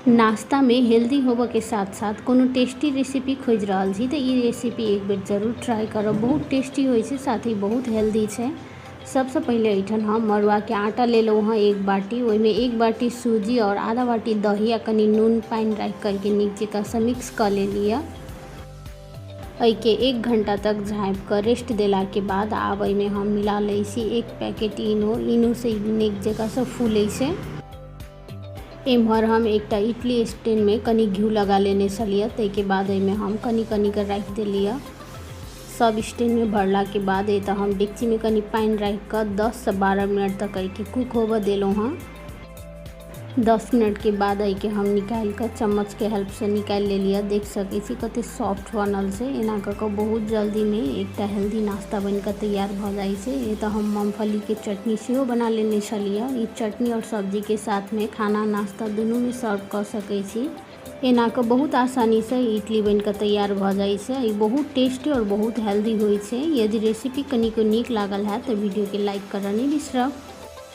नाश्तामे हेल्दी होबऽके साथ साथ कोनो टेस्टी रेसिपी खोजि रहल छी तऽ ई रेसिपी एक बेर जरूर ट्राई करब। बहुत टेस्टी होइ छै, साथ ही बहुत हेल्दी छै। सबसँ पहिले एहिठाम हम मड़ुआके आटा लेलहुँ हँ एक बाटी, ओहिमे एक बाटी सूजी और आधा बाटी दही आ कनि नून पानि राखि करके नीक जकाँसँ मिक्स कऽ लेलियै। एहिके 1 घंटा तक झाँपि कऽ रेस्ट देलाके बाद आब एहिमे हम मिला लै छी 1 पैकेट इनो। इनोसँ ई नीक जकाँसँ फूलै छै। एम्हर हम एकटा इडली स्टैंडमे कनि घिउ लगा लेने छलियै, ताहिके बाद एहिमे हम कनि कनि कऽ राखि देलियै। सब स्टैंडमे भरलाके बाद एतऽ हम डेकचीमे कनि पानि राखि कऽ 10 से 12 मिनट तक एहिके कुक होबऽ देलहुँ हँ। 10 मिनटके बाद एहिके हम निकालि कऽ चम्मचके हेल्पसँ निकालि लेलियै। देख सकै छी कते सॉफ्ट बनल छै। एना कऽ कऽ बहुत जल्दीमे एकटा हेल्दी नाश्ता बनि कऽ तैयार भऽ जाइ छै। एतऽ हम मूँगफलीके चटनी सेहो बना लेने छलियै। ई चटनी आओर सब्जीके साथमे खाना नाश्ता दुनूमे सर्व कऽ सकै छी। एना कऽ बहुत आसानीसँ इडली बनि कऽ तैयार भऽ जाइ छै। ई बहुत टेस्टी आओर बहुत हेल्दी होइ छै। यदि रेसिपी कनिको नीक लागल हैत तऽ वीडियोके लाइक करऽ नहि बिसरब।